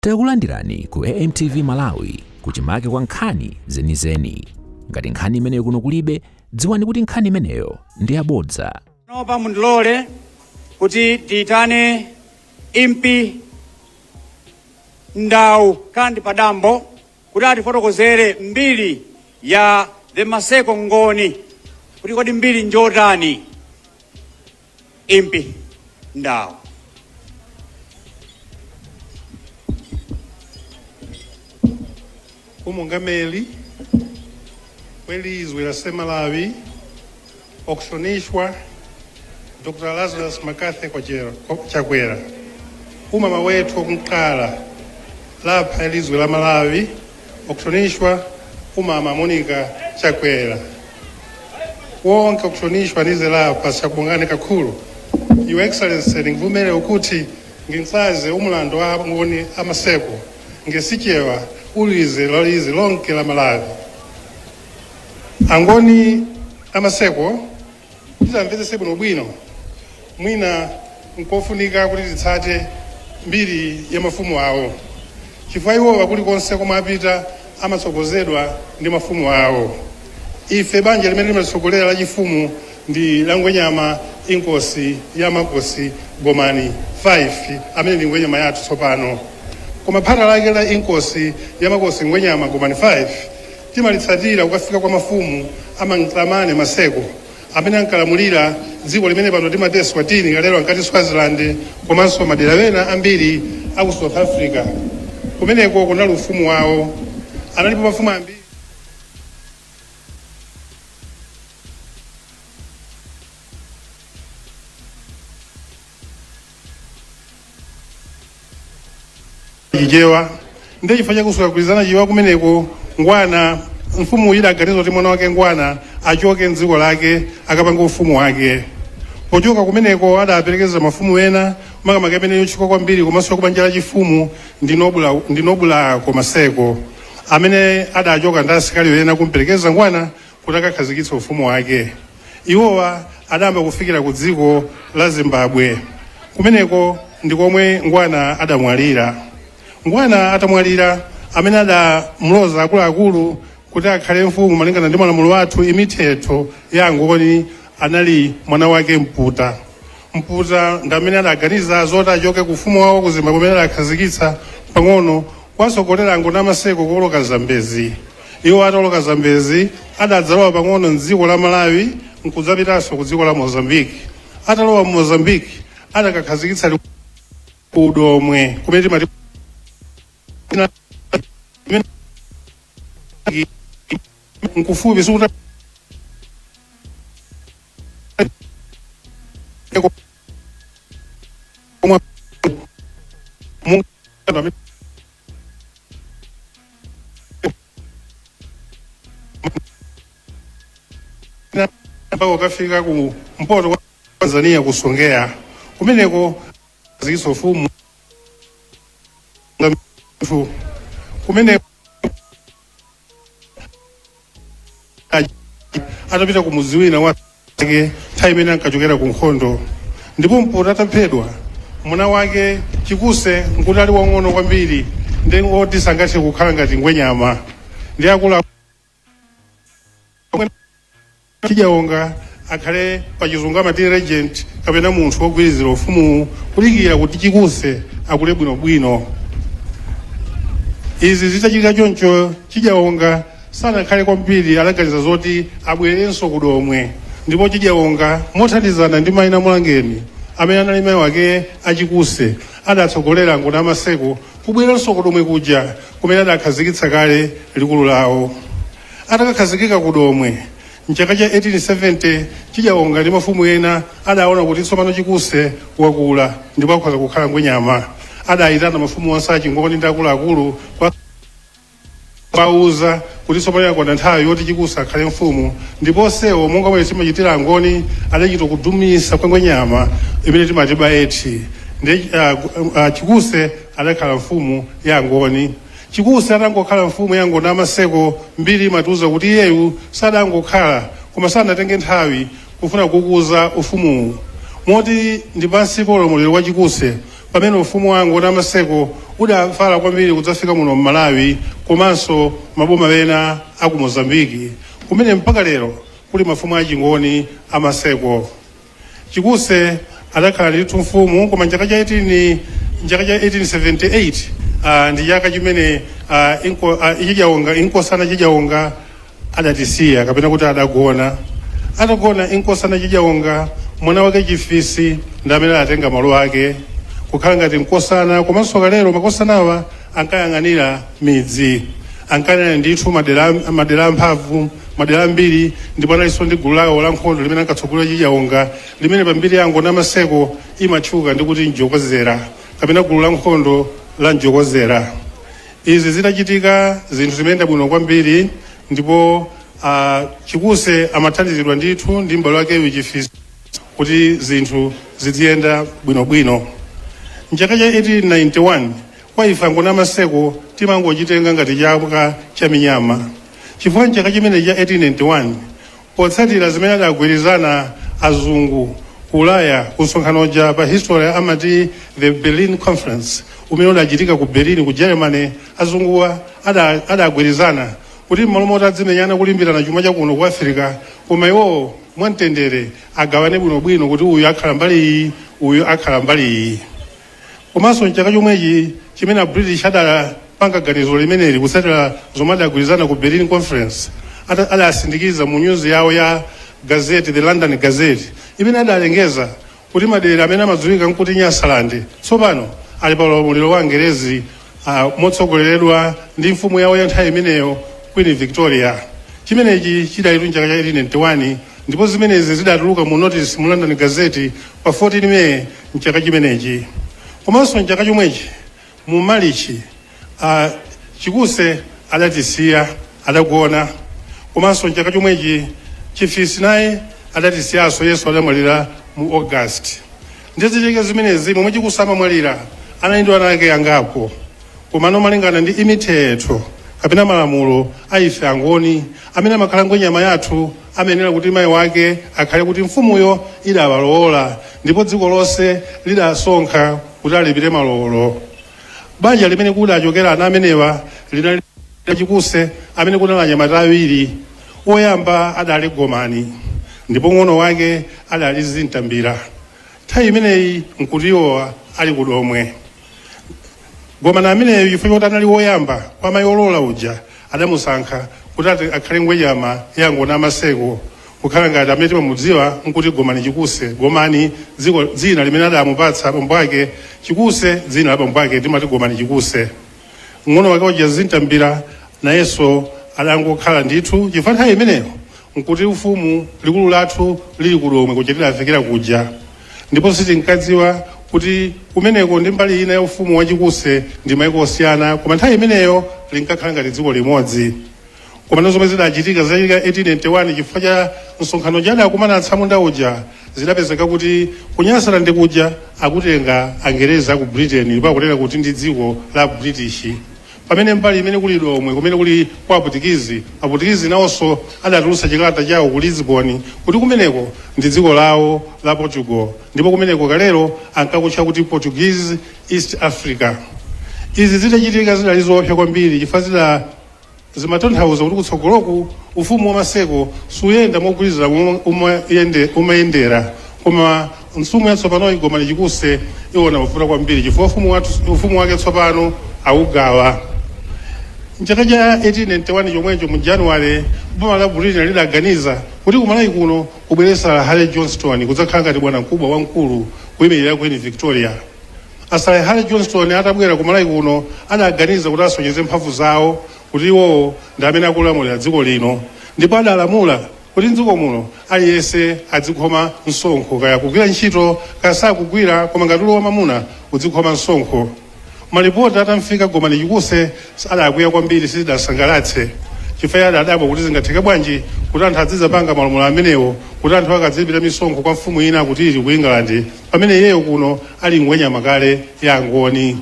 Takulandirani ku AMTV Malawi kuchimake kwa nkhani zenizeni. Ngati nkhani imeneyo kuno kulibe, dziwani kuti nkhani imeneyo ndi yabodza. Panopa mundilole kuti tiyitane Impi Ndau Kandi Padambo kuti atifotokozere mbiri ya the Maseko Ngoni, kuti kodi mbiri njotani. Impi Ndau. Umongameli welizwe laseMalawi, okuhlonishwa Dr. Lazarus McCarthy Chakwera, umama wethu wokuqala lapha elizwe laMalawi, okuhlonishwa umama Monica Chakwera, wonke okuhlonishwa nize lapha, siyakubongani kakhulu. Your Excellency, ngivumele ukuthi ngichaze umlando wangoni amaseko ngesichewa ulize lolize lonke la Malawi. Angoni amaseko tizamvetsese bwinobwino, mwina nkofunika kuti titsate mbiri ya mafumu awo, chifukwa iwowa kulikonse komwe apita amatsogozedwa ndi mafumu awo. Ife banja limene limatsogolera la chifumu ndi la Ngwenyama Inkosi ya Makosi Gomani 5, amene ndi Ngwenyama yathu tsopano. Koma phata lake la Inkosi ya Makosi Ngwenyama Gomani 5 timalitsatira kukafika kwa mafumu a Maseko, amene ankalamulira dziko limene pano timati Eswatini, kalero ankati Swaziland, komanso madera ena ambiri aku South Africa. Kumeneko kunali ufumu wawo. Analipo mafumu ambiri Chichewa. Ndiye chifukwa chakusagwirizana Chichewa kumeneko, Ngwana mfumu idaganiza kuti mwana wake Ngwana achoke mdziko lake akapanga ufumu wake. Pochoka kumeneko adaperekeza mafumu ena, makamaka amene yotchuka kwambiri komanso kubanja la chifumu ndi Nobulako Maseko, amene adachoka ndi asilikali ena kumperekeza Ngwana kuti akakhazikitse ufumu wake. Iwowa adayamba kufikira ku dziko la Zimbabwe. Kumeneko ndi komwe Ngwana adamwalira. Ngwana atamwalira, amene adamuloza akuluakulu kuti akhale mfumu malingana ndi malamulo athu, imithetho ya Angoni, anali mwana wake Mputa. Mputa ndi amene adaganiza zoti achoke ku ufumu wawo ku Zimbabwe umene adakhazikitsa pang'ono, kuwatsogolera Angoni amaseko kuwoloka Zambezi. Iwo atawoloka Zambezi adadzalowa pang'ono mdziko la Malawi nkudzapitanso ku dziko la Mozambique. Atalowa mu Mozambique adakakhazikitsa ku Domwe, kumene timati nkufupi sikuti mpaka ukafika ku mpoto kwa Tanzania, ku Songea. Kumeneko zikiso ufumu kumeneko atapita ku mudzi wina wake nthawi imene ankachokera ku nkhondo. Ndipo Mputa ataphedwa, mwana wake Chikuse nkuti ali wang'ono kwambiri ndi oti sangathe kukhala ngati ngwenyama, ndi akulu Chidyawonga akhale pachizungu amati regent, kapena munthu wogwirizira ufumuwu kudikira kuti Chikuse akule bwinobwino. Izi zitachitika choncho, Chidyawonga sanakhale kwambiri, adaganiza zoti abwererenso ku Domwe. Ndipo Chidyawonga mothandizana ndi Mayi Namulangeni, amene anali mayi wake a Chikuse, adatsogolera Angoni amaseko kubwereranso ku Domwe kuja kumene adakhazikitsa kale likulu lawo. Atakakhazikika ku Domwe mchaka cha 1870, Chidyawonga ndi mafumu ena adaona kuti tsopano Chikuse wakula ndipo akhoza kukhala ngwenyama. Adayitana mafumu onse achingoni ndi akuluakulu kuwauza kuti tsopano yakwana nthawi yoti Chikuse akhale mfumu. Ndipo onsewo, monga momwe timachitira Angoni, adachita kudumisa kwa ngwenyama imene timati baeti, ndi Chikuse adakhala mfumu ya Angoni. Chikuse atangokhala mfumu ya Angoni amaseko, mbiri imatiuza kuti iyeyu sadangokhala, koma sanatenge nthawi kufuna kukuza ufumuwu, moti ndi pansi pa ulamuliro wa Chikuse pamene ufumu wa Angoni amaseko Udafala kwambiri kudzafika muno mMalawi komanso maboma ena aku Mozambiki, kumene mpaka lero kuli mafumu achingoni amaseko. Chikuse adakhala ndithu mfumu, koma mchaka cha 1878 ndi chaka chimene Chidyawonga, inkosana Chidyawonga, adatisiya kapena kuti adagona. Atagona inkosana Chidyawonga, mwana wake Chifisi ndi amene adatenga malo ake kukhala ngati nkosana. Komanso kalero makosanawa ankayang'anira midzi, ankayang'anira ndithu madera amphamvu, madera ambiri, ndipo analinso ndi gulu lawo la nkhondo limene ankatsogolera Chidyawonga, limene pambiri yango namaseko imatchuka ndi kuti Njokozera kapena gulu la nkhondo la Njokozera. Izi zitachitika, zinthu zimayenda bwino kwambiri, ndipo Chikuse amathandizidwa ndithu ndi m'bale wakeyu Chifisi kuti zinthu ziziyenda bwinobwino. Mchaka cha 1891, kwa ife angoni amaseko timangochitenga ngati chaka cha minyama, chifukwa mchaka chimene cha 1891, potsatira zimene adagwirizana azungu ku Ulaya ku msonkhano uja, pa history amati the Berlin Conference, umene udachitika ku Berlin ku Germany, azunguwa adagwirizana kuti m'malo moti adzimenyana kulimbirana chuma chakuno ku Africa, koma iwowo mwamtendere agawane bwinobwino kuti uyu akhala mbali iyi, uyu akhala mbali iyi. Komanso mchaka chomwechi chimene a British adapanga ganizo limeneli kutsatira zomwe adagwirizana ku Berlin Conference, adasindikiza mu news yawo ya Gazette, the London Gazette, imene adalengeza kuti madera amene amadziwika nkuti Nyasaland tsopano ali pa ulamuliro wa Angerezi, motsogoleredwa ndi mfumu yawo ya nthawi imeneyo, Queen Victoria. Chimenechi chidalitu mchaka cha 1891, ndipo zimenezi zidatuluka mu notice mu London Gazette pa 14 May mchaka chimenechi. Komanso mchaka chomwechi mu Marichi, Chikuse adatisiya, adagona. Komanso mchaka chomwechi Chifisi naye adatisiyanso, yesu adamwalira mu August. Ndizichitika zimenezi momwe Chikuse amamwalira, anali ndi ana ake angapo, komano malingana ndi imithetho kapena malamulo a ife angoni, amene amakhala ngwenyama yathu amayenera kuti mayi wake akhale kuti mfumuyo idawalowola, ndipo dziko lonse lidasonkha kuti alipire malowolo. Banja limene kudachokera ana amenewa linali Chikuse, amene kunali anyamata awiri. Woyamba adali Gomani ndipo ng'ono wake adali Zintambira. Nthawi imeneyi nkuti iwowa ali kudomwe. Gomani ameneyo, chifukwa choti anali woyamba kwa mayi olola uja, adamusankha kuti akhale ngwenyama ya ngoni amaseko, kukhala ngati amene timamudziwa nkuti Gomani Chikuse. Gomani dzina limene adamupatsa abambo ake, Chikuse dzina la abambo ake, timati Gomani Chikuse. Ng'ono wake uja Zintambira nayenso adangokhala ndithu, chifukwa nthawi imeneyo nkuti ufumu likulu lathu lili kudomwe kuchitira afikira kuja, ndipo sitinkadziwa kuti kumeneko ndi mbali ina ya ufumu wachikuse ndi maiko osiyana, koma nthawi imeneyo linkakhala ngati dziko limodzi. Koma zomwe zidachitika, zidachitika 1891, chifukwa cha msonkhano chadakumana atsamunda uja, zidapezeka kuti kunyasala ndi kuja akutenga Angereza aku Britain, ndipo akutenga kuti ndi dziko la British, pamene mbali imene kuli Domwe, kumene kuli kwa Aputikizi, Aputikizi nawonso adatulutsa chikalata chawo ku Lisbon kuti kumeneko ndi dziko lawo la Portugal, ndipo kumeneko kalero ankakutcha kuti Portuguese East Africa. Izi zitachitika zidali zoopsa kwambiri, chifukwa zimatanthauza kuti kutsogoloku ufumu wa maseko suyenda mogwirizana momwe umayendera, koma mfumu yatsopano Gomani Chikuse iwona mavuto kwambiri, chifukwa ufumu wake tsopano augawa. Mchaka cha 1891 chomwecho, mu January, boma la Britain lidaganiza kuti kumalawi kuno kubweretsa Harry Johnston kudzakhala ngati bwana mkubwa wamkulu kuyimirira Queen Victoria. A Sir Harry Johnston atabwera kumalawi kuno, adaganiza kuti asonyeze mphamvu zawo kuti iwowo ndi amene akulamulira dziko lino, ndipo adalamula kuti mdziko muno aliyense adzikhoma msonkho, kaya kugwira ntchito kaya sakugwira, koma ngati uli wamamuna udzikhoma msonkho. Malipoti atamfika Gomani Chikuse, adakwiya kwambiri, sizidasangalatse, chifukwa adadabwa kuti zingatheke bwanji kuti anthu adzidzapanga malamulo amenewo kuti anthu akadzilipira misonkho kwa mfumu ina kuti ili ku England, pamene iyeyo kuno ali ngwenyama kale ya ngoni.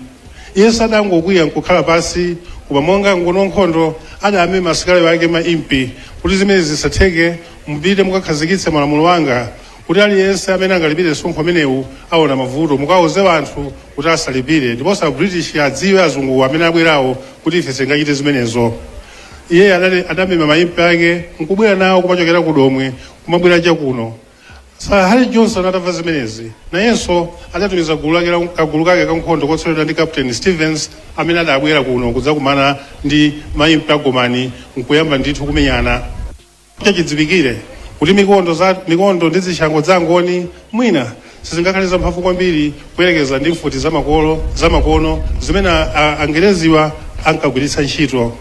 Iye sadangokwiya nkukhala pasi, koma monga ngoni wankhondo adamema asilikali ake ma impi kuti zimene zisatheke, mupite mukakhazikitse malamulo anga. Kuti aliyense amene angalipire msonkho amenewu aona mavuto. Mukauze anthu kuti asalipire, ndiponso a British adziwe, azungu amene abwerawo, kuti ife singachite zimenezo. Iye adamema maimpi ake nkubwera nawo kumachokera ku Domwe kumabwera chakuno. Sir Harry Johnston atamva zimenezi, nayenso adatumiza gulu lake kagulu kake kankhondo kotsogoleredwa ndi Captain Stevens, amene adabwera kuno kudzakumana ndi maimpi agomani nkuyamba ndithu kumenyana. Chachidziwikire kuti mikondo ndi zishango za Ngoni mwina sizingakhale zamphamvu kwambiri kuyerekeza ndi mfuti zamakono zimene Angereziwa ankagwiritsa ntchito.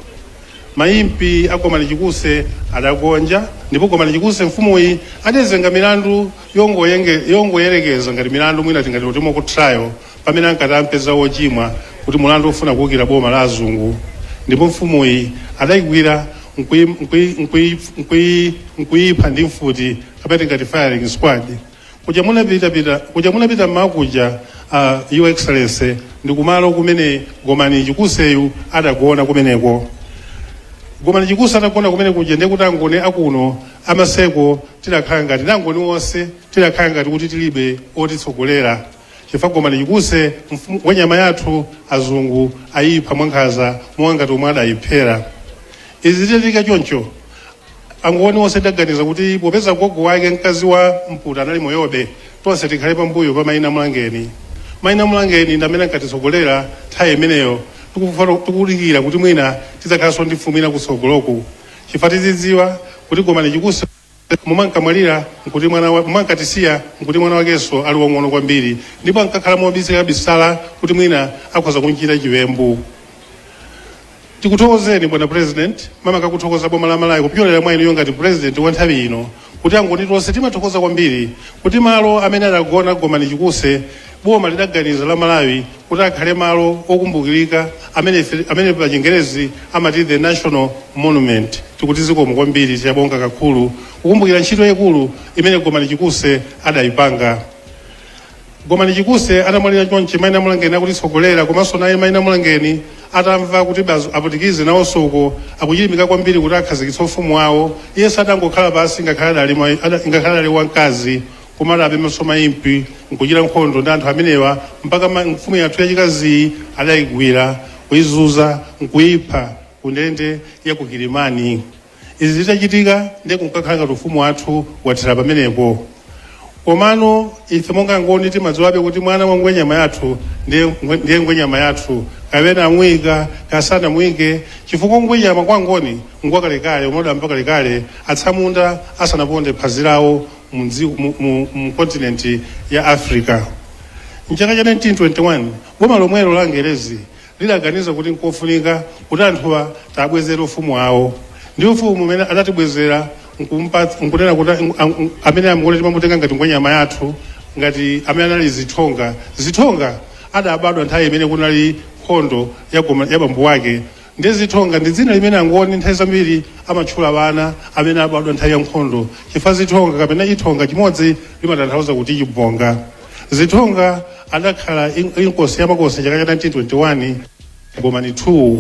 Maimpi a Gomani Chikuse adagonja, ndipo Gomani Chikuse mfumuyi adazenga milandu yongoyerekeza ngati milandu, mwina tingati kuti mock trial, pamene ankati ampeza wochimwa kuti mulandu ofuna kuwukira boma la azungu. Ndipo mfumuyi adayigwira nkuyipha ndi mfuti, kapena ngati firing squad. Kuja munapitapita, kuja munapita mmakuja, Your Excellency, ndi kumalo kumene Gomani Chikuseyu adagona kumeneko. Gomani Chikuse atagona kumene kuja, ndiye kuti Angoni akuno amaseko tidakhala ngati nangoni wonse tidakhala ngati kuti tilibe otitsogolera, chifukwa Gomani Chikuse mfumu wa nyama yathu azungu ayipha mwankhanza monga ngati omwe adayiphera. Izi zitachitika choncho, Angoni onse tidaganiza kuti popeza gogo wake mkazi wa Mputa anali moyobe, tonse tikhale pambuyo pa Mayina Mulangeni. Mayina Mulangeni ndi amene ankatitsogolera nthawi imeneyo, tikudikira kuti mwina tidzakhalanso ndi mfumu ina kutsogoloku, chifukwa tizidziwa kuti Gomani Chikuse mumankamwalira nkuti mumankatisiya nkuti mwana wakenso ali wang'ono kwambiri, ndipo ankakhala mobisika bisala kuti mwina akhoza kumchita chiwembu. Tikuthokozeni, bwana President. Mama kakuthokoza boma la Malawi kupyolera mwa inuyo ngati president wa nthawi ino, kuti Angoni tonse timathokoza kwambiri kuti malo amene adagona Gomani Chikuse, boma lidaganiza la Malawi kuti akhale malo okumbukirika amene pa Chingerezi amati the national monument. Tikuti zikomo kwambiri, tiyabonga kakhulu kukumbukira ntchito yaikulu imene Gomani Chikuse adayipanga. Gomani Chikuse atamwalira chonchi, Mayina Mulangeni akutitsogolera, komanso naye Mayina Mulangeni atamva kuti Aputikizi nawonso uko akuchilimika kwambiri kuti akhazikitse ufumu wawo, iye sadangokhala pasi ngakhale adali wamkazi, koma adapemanso maimpi nkuchita nkhondo ndi anthu amenewa mpaka mfumu yathu yachikaziyi adayigwira, kuyizuza, nkuyipha ku ndende ya ku Kilimani. Izi zitachitika, ndiye kunkakhala ngati ufumu wathu wathera pamenepo. Komano ife monga Ngoni timadziwabe kuti mwana wa ngwenyama yathu ndiye ngwenyama yathu, kapena amuyika kasanamuyike, chifukwa ngwenyama kwa Ngoni ngwakalekale, omwe adamba kalekale atsamunda asanaponde phazi lawo mu continent ya Africa. Mchaka cha 1921 boma lomwelo la Angerezi lidaganiza kuti nkofunika kuti anthuwa tabwezere ufumu wawo, ndi ufumu umene adatibwezera nkunena kuti amene amngoni timamutenga ngati ngwenyama yathu, ngati amene anali Zithonga. Zithonga adabadwa nthawi imene kunali nkhondo ya bambo wake. Ndi Zithonga ndi dzina limene Angoni nthawi zambiri amatchula ana amene abadwa nthawi ya nkhondo, chifukwa Zithonga kapena Ithonga chimodzi limatanthauza kuti chibonga. Zithonga adakhala inkosi ya makosi chaka cha 1921, Gomani 2.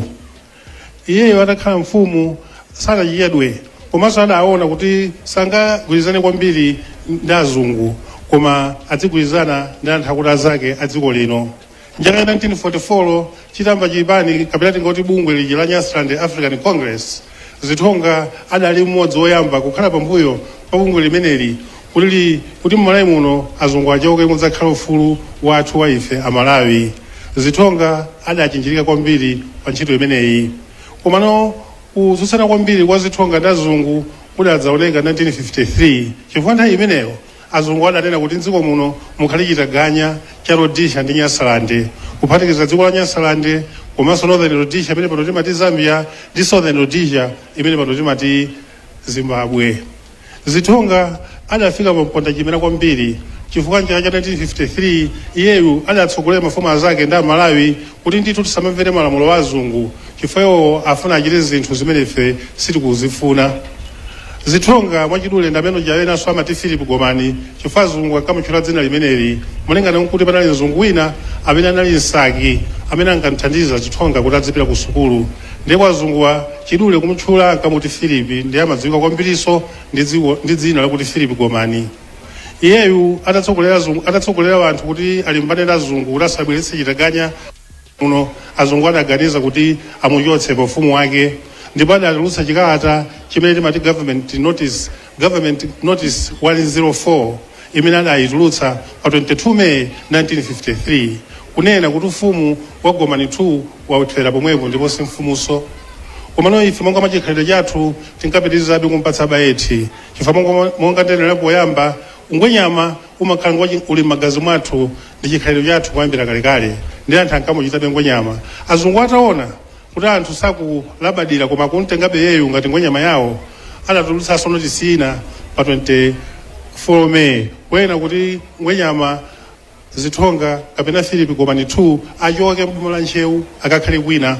Iyeyo atakhala mfumu sanachedwe, komanso adaona kuti sangagwirizane kwambiri ndi azungu, koma adzigwirizana ndi anthu akuti azake a dziko lino. Mchaka cha 1944, chitamba chipani kapena tingoti bungwe liji la Nyasaland African Congress, Zithonga adali mmodzi woyamba kukhala pambuyo pa bungwe limeneli kuti m'Malawi muno azungu achoke, mudzakhala ufulu wathu wa ife Amalawi. Zithonga adachinjirika kwambiri pa ntchito imeneyi. Komano kutsutsana kwambiri kwa Zithonga ndi azungu kudadzaoneka 1953, chifukwa nthawi imeneyo azungu adanena kuti mdziko muno mukhale chitaganya cha Rhodesia ndi Nyasaland, kuphatikiza dziko la Nyasaland komanso Northern Rhodesia, imene pano timati Zambia, ndi Southern Rhodesia, imene pano timati Zimbabwe. Zithonga adafika pamponda chimera kwambiri, chifukwa mchaka cha 1953 iyeyu adatsogolera mafumu azake ndi Amalawi kuti ndithu tisamamvere malamulo a azungu, chifukwa iwo afuna achite zinthu zimene ife sitikuzifuna. Zithonga mwachidule ndi amene jawenanso amati Philip Gomani, chifukwa azungu ankamutchula dzina limeneli molingana nkuti panali mzungu wina amene anali msaki amene ankamthandiza Zithonga kuti adzipita ku sukulu. Ndipo azunguwa chidule kumutchula ankamuti Philip, ndiye amadziwika kwambiriso ndi dzina lakuti Philip Gomani. Iyeyu atatsogolera anthu kuti alimbane ndi azungu kuti asabweretse chitaganya muno, azungu adaganiza kuti amuchotse pa ufumu wake, ndipo adatulutsa chikalata chimene timati Government Notice 104, imene adayitulutsa pa 22 May 1953, kunena kuti ufumu wa Gomani 2 wauthera pomwepo ndipo si mfumuso. Komano ife, monga mwachikhalidwe chathu, tinkapitirizabe kumpatsa bayeti, chifukwa monga ndenera poyamba, ungwenyama umakhala uli m'magazi mwathu ndi chikhalidwe chathu kuyambira kalekale, ndi anthu ankamuchitabe ngwenyama. Azungu ataona kuti anthu sakulabadira koma kumtengabe yeyu ngati ngwenyama yawo, adatulutsanso notisi ina pa 24 May kunena kuti ngwenyama Zithonga kapena Philip Gomani 2 achoke m'boma la Ntcheu akakhale kwina.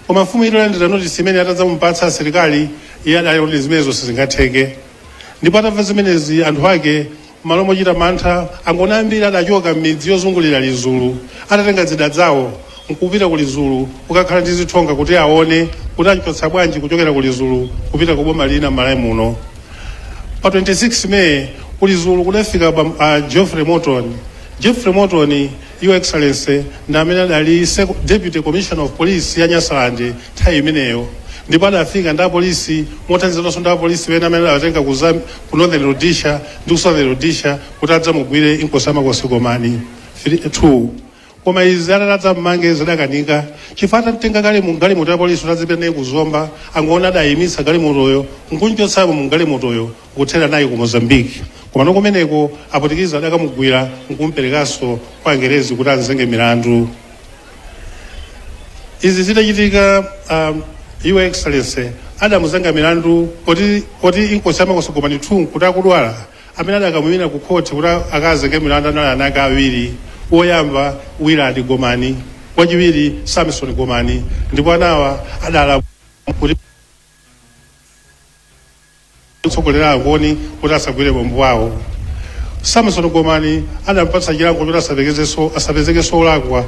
Koma mfumu italandira notisi imene atadzamupatsa asilikali, iye adali kuti zimenezo sizingatheke. Ndipo atamva zimenezi, anthu ake, m'malo mochita mantha, Angoni ambiri adachoka m'midzi yozungulira Lizulu atatenga zida zawo nkupita ku Lizulu kukakhala ndi Zithonga kuti aone kuti anchotsa bwanji kuchokera ku Lizulu kupita ku boma lina m'Malawi muno. Pa 26 May ku Lizulu kudafika Geoffrey Morton. Geoffrey Morton, Your Excellency, ndi amene adali Deputy Commissioner of Police ya Nyasaland nthawi imeneyo, ndipo adafika ndi apolisi mothandizanso ndi apolisi ena amene adawatenga ku Northern Rhodesia ndi ku Southern Rhodesia kuti adzamugwire Inkosi Makosi Gomani 2. Koma izi atatadza mmange zidakanika, chifukwa atatenga kale mu galimoto ya polisi utadzipita naye kuzomba, Angoni adayimitsa galimotoyo nkunchotsamo mu galimotoyo kuthera naye ku Mozambique. Komano kumeneko Aputikizi adakamugwira nkumperekanso kwa Angerezi kuti anzenge milandu. Izi zitachitika, Your Excellency, adamuzenga milandu poti Inkosi Yamakosi Gomani 2 kuti akudwala. Amene adakamuyimira ku khoti kuti akazenge milandu anali ana ake awiri, woyamba Willard Gomani, wachiwiri Samson Gomani, ndipo anawa adala kuti kutsogolera Angoni kuti asagwire bambo awo. Samson Gomani adampatsa chilango choti asapezekenso olakwa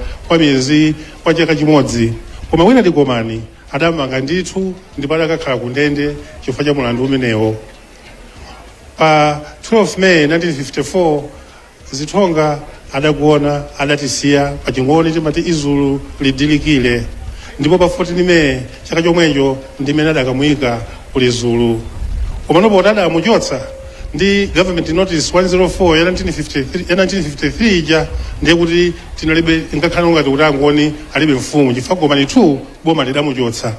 kwa chaka chimodzi, koma Willard Gomani adamanga ndithu ndipo adakakhala ku ndende chifukwa cha mulandu umenewo. Pa 12 May 1954 Zithonga adagona, adatisiya. Pa Chingoni timati izulu lidilikire. Ndipo pa 14 May chaka chomwecho ndimene adakamuyika ku Lizulu. Komano poti adamuchotsa ndi Government Notice 104 ya 1953, ya 1953 ija, ndiye kuti tinalibe, ngakhale ngati kuti Angoni alibe mfumu, chifukwa Gomani 2 boma lidamuchotsa.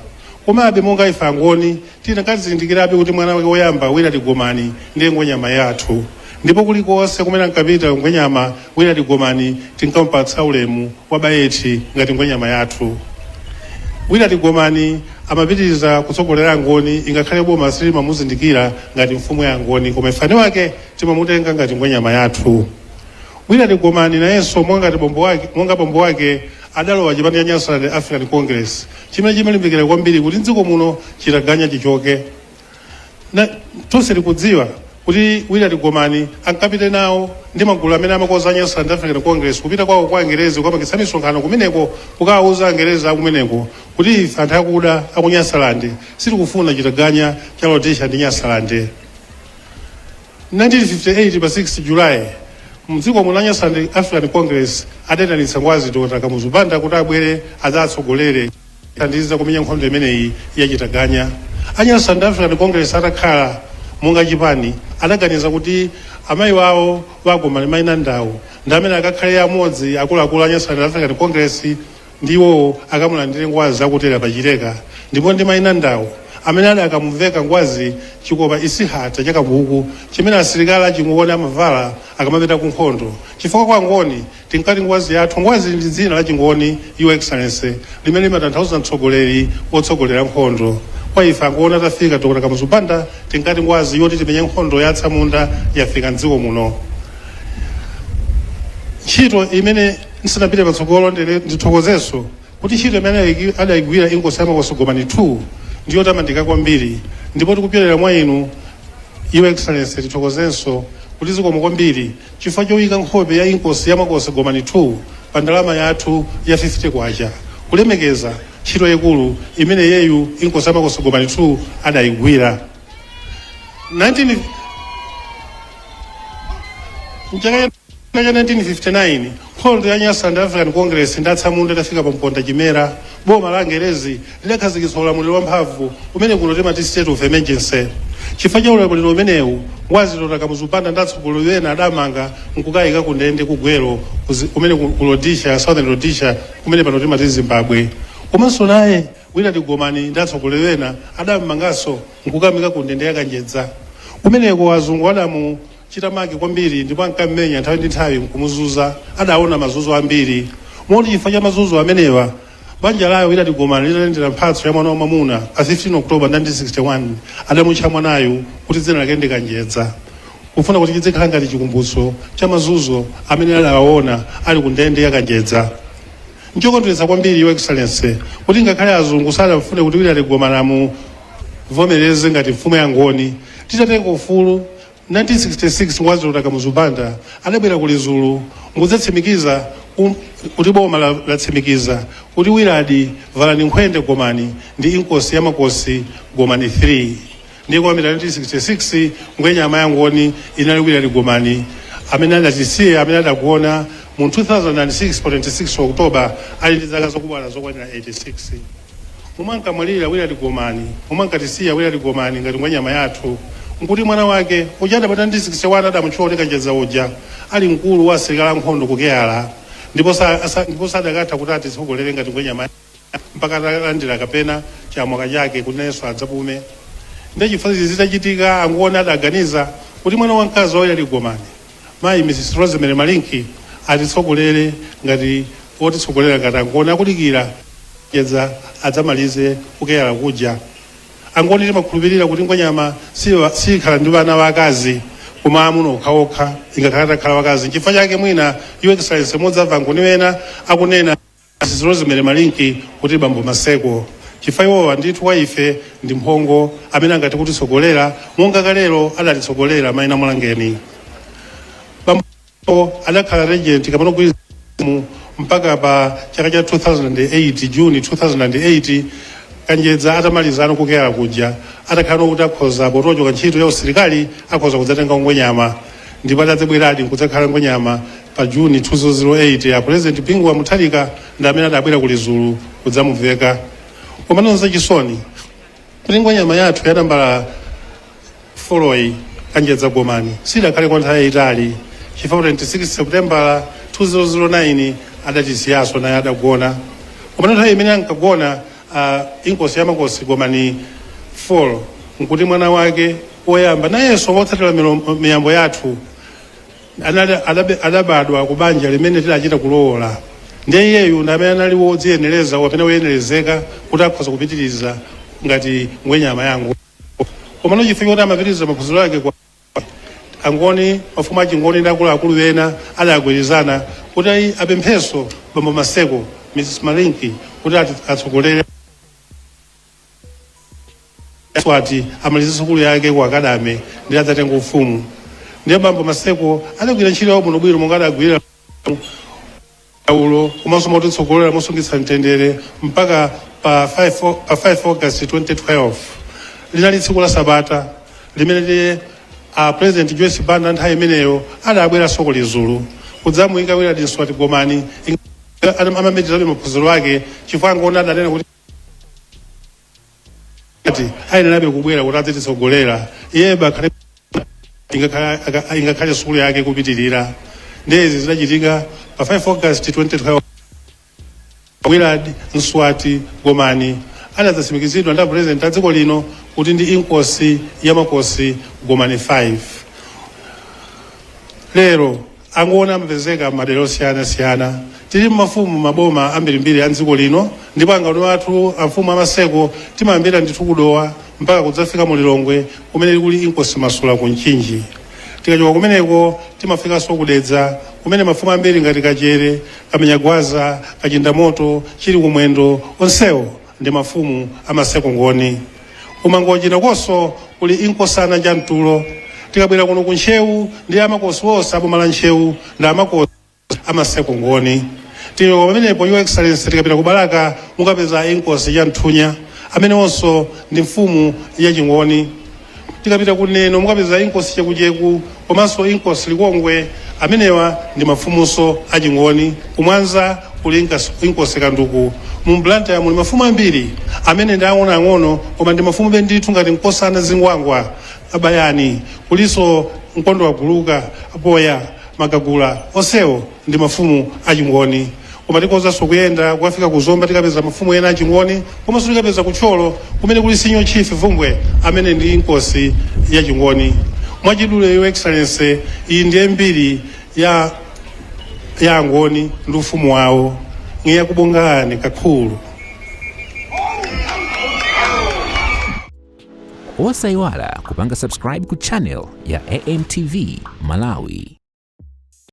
Komabe monga ife Angoni tinakazindikirabe kuti mwana wake woyamba Willard Gomani ndiye ngwenyama yathu, ndipo kulikonse kumene ankapita ngwenyama Willard Gomani tinkamupatsa ulemu wa bayeti ngati ngwenyama yathu. Willard Gomani amapitiriza kutsogolera Angoni ingakhale boma silimamuzindikira ngati mfumu ya Angoni, koma ifani wake timamutenga ngati ngwenyama yathu. Willard Gomani nayenso monga bambo wake adalowa chipani cha Nyasaland African Congress, chimene chimalimbikira kwambiri kuti mdziko muno chitaganya chichoke. Na tonse tikudziwa kuti Willard Gomani ankapita nawo ndi magulu amene amakoza Nyasaland African Congress kupita kwawo kwa Angerezi kukapangitsa misonkhano kumeneko, kukawauza Angerezi akumeneko kuti ife anthu akuda aku Nyasaland sitikufuna chitaganya cha Rhodesia ndi Nyasaland. 1958 pa 6 July mdziko muno Nyasaland African Congress adayitanitsa ngwazi Dr. Kamuzu Banda kuti abwere adzatsogolere thandiza kumenya nkhondo imeneyi yachitaganya. A Nyasaland African Congress atakhala monga chipani, adaganiza kuti amayi wawo wagomani, mayi Nandawo, ndi amene akakhale amodzi akuluakulu a Nyasaland African Congress, ndiwo akamulandire ngwazi akutera pachileka. Ndipo ndi mayi Nandawo amene ali akamuveka ngwazi chikopa isihata chakabuku chimene asilikali achingoni amavala akamapita ku nkhondo, chifukwa kwa Ngoni tinkati ngwazi yathu. Ngwazi ndi dzina la Chingoni, Your Excellency, limene limatanthauza mtsogoleri wotsogolera nkhondo. Kwa ife Angoni, atafika Dr. Kamuzu Banda, tinkati ngwazi yoti timenye nkhondo ya atsamunda yafika mdziko muno. Ntchito imene, ndisanapite patsogolo, ndithokozenso kuti ntchito imene adayigwira Inkosi Yamakosi Gomani 2 ndiyotamandika kwambiri, ndipo tikupyolera mwa inu, Your Excellency, tithokozenso kuti zikomo kwambiri chifukwa choyika nkhope ya Inkosi Yamakosi Gomani 2 pa ndalama yathu ya 50 kwacha, kulemekeza ntchito yaikulu imene yeyu Inkosi Yamakosi Gomani 2 adayigwira. 19 Mchaka cha 1959, nkhondo ya Nyasaland African Congress ndi atsamunda itafika pa mponda chimera, boma la Angerezi lidakhazikitsa ulamuliro wamphamvu umene kuno timati state of emergency. Chifukwa cha ulamuliro umenewu, Ngwazi Dr Kamuzu Banda ndi atsogoleri ena adamanga nkukayika ku ndende ku Gwelo, kumene ku Rhodesia, Southern Rhodesia, kumene pano timati Zimbabwe. Komanso naye Willard Gomani ndi atsogoleri ena adammanganso nkukamika ku ndende ya Kanjedza. Kumeneko azungu adamuchita make kwambiri ndipo ankammenya nthawi ndi nthawi nkumuzunza. Adaona mazunzo ambiri moti chifukwa cha mazunzo amenewa, banja lawo Willard Gomani litalandira mphatso ya mwana wa mwamuna pa 15 October 1961, adamutcha mwanayu kuti dzina lake ndi Kanjedza, kufuna kuti chizikhala ngati chikumbutso cha mazunzo amene adawaona ali ku ndende ya Kanjedza. Nchokondweretsa kwambiri, Your Excellency, kuti ngakhale azungu sadafune kuti Willard Gomani amuvomereze ngati mfumu ya Ngoni, titatenga ufulu 1966, Ngwazi Dr Kamuzu Banda adabwera ku Lizulu nkudzatsimikiza kuti boma latsimikiza kuti Willard Valani Nkhwende Gomani ndi Inkosi ya Makosi Gomani 3. Ndiye kuyambira 1966 ngwenyama ya Ngoni inali Willard Gomani, amene adatisiya, amene adagona mu 2006 pa 26 October ali ndi zaka zokubala zokwanira 86. Momwe ankamwalira Willard Gomani, momwe ankatisiya Willard Gomani ngati ngwenyama yathu, nkuti mwana wake uja adabadwa 1961, adamutchula kuti Kanjedza uja, ali mkulu wa asilikali ankhondo ku Keyala, ndipo sadakatha kuti atitsogolere ngati ngwenyama mpaka atalandira kapena chamwaka chake kuti nayenso adzapume. Ndi chifukwa zitachitika, Angoni adaganiza kuti mwana wamkazi wa Willard Gomani, mayi Mrs Rosemary Malinki, atitsogolere ngati wotitsogolera ngati Angoni, akudikira Kanjedza adzamalize kukeyala kuja. Angoni timakhulupirira kuti ngwenyama sikhala ndi vana vakazi koma amuna okhaokha, ingakhala atakhala wakazi. Nchifukwa chake mwina, Your Excellency, mudzamva Angoni wena akunena Mrs Rosemary Malinki kuti bambo Maseko, chifukwa iwowa ndithu wa ife ndi mphongo amene angati kutitsogolera monga kalero adatitsogolera mayina Mulangeni. Bambo adakhala regent kapena kugwirizana mpaka pa chaka cha 2008, June 2008, Kanjedza atamalizano kukeyala kuja, atakhala kuti akhoza potochoka ntchito ya usilikali, akhoza kudzatenga ngwenyama. Ndipo adadzabweradi nkudzakhala ngwenyama pa June 2008. A President Bingu wa Mutharika ndi amene adabwera ku Lizulu kudzamuveka. Koma nonse chisoni kuti ngwenyama yathu ya nambala 4, Kanjedza Gomani, sidakhale kwa nthawi yayitali, chifukwa 26 September 2009 adatisiyaso, naye adagona. Koma nthawi imene ankagona Inkosi ya Makosi Gomani 4, nkuti mwana wake woyamba nayenso wotsatira miyambo yathu adabadwa ku banja limene tidachita kulowola. Ndiye iyeyu ndi amene anali wodziyenereza kapena woyenerezeka kuti akhoza kupitiriza ngati ngwenyama yangu. Komano chifukwa choti amapitiriza maphunziro ake kwa Angoni, mafumu achingoni ndi akuluakulu ena adagwirizana kuti ayi, apemphenso bambo Maseko, Mrs Malinki, kuti atsogolere ati amalize sukulu yake ku academy ndi adzatenga ufumu. Ndiye bambo Maseko adagwira ntchito yawo bwinobwino monga adagwirira ulo, komanso motitsogolera mosungitsa mtendere mpaka pa 5 August 2012. Linali tsiku la Sabata limene a President Joyce Banda nthawi imeneyo adabweranso ku Lizulu kudzamuyika Willard Nswati Gomani amametizabe maphunziro ake, chifukwa Angoni adanena kuti ati ayenerabe kubwera kuti adzititsogolera iyebe akhale ingakhale sukulu yake kupitirira. Ndezi zidachitika pa 5 August 2012. Willard Nswati Gomani adadzatsimikizidwa ndi President a dziko lino kuti ndi Inkosi ya Makosi Gomani 5. Lero Angoni amapezeka madera osiyanasiyana. Tili mafumu maboma ambirimbiri a dziko lino, ndipo angoni athu, amfumu amaseko, timayambira ndithu kudowa mpaka kudzafika mu Lilongwe kumene kuli Inkosi Masula ku Mchinji. Tikachoka kumeneko timafikanso kudedza kumene mafumu ambiri ngati Kachere, Kamenyagwaza, Kachindamoto, Chili Kumwendo, onsewo ndi mafumu amaseko Ngoni. Kumangochi nakonso kuli Inkosana Njamtulo. Tikabwera kuno ku Ntcheu, ndi amakosi onse aboma la Ntcheu ndi amakosi amaseko Ngoni. Tili pamenepo, Your Excellency, tikapita ku Balaka mukapeza Inkosi ya Nthunya, amene onso ndi mfumu ya Chingoni. Tikapita kuneno mukapeza Inkosi Chekucheku komanso Inkosi Likongwe, amenewa ndi mafumunso achingoni. Kumwanza kuli Inkosi Kanduku. Mu Blantyre muli mafumu ambiri amene ndi ang'onoang'ono koma ndi mafumu bendithu, ngati Nkosana Zingwangwa Abayani, kuliso Mkondo wa Guluka Poya Magagula, onsewo ndi mafumu achingoni. Koma tikozanso kuyenda kukafika ku Zomba, tikapeza mafumu ena achingoni, komanso tikapeza kuThyolo kumene kuli Senior Chief Vumbwe amene ndi inkosi yachingoni. Mwachidule, Your Excellency, iyi ndiye mbiri ya Angoni ndi ufumu wawo. Ngiyakubongani kakhulu. Osayiwala kupanga subscribe ku channel ya AMTV Malawi.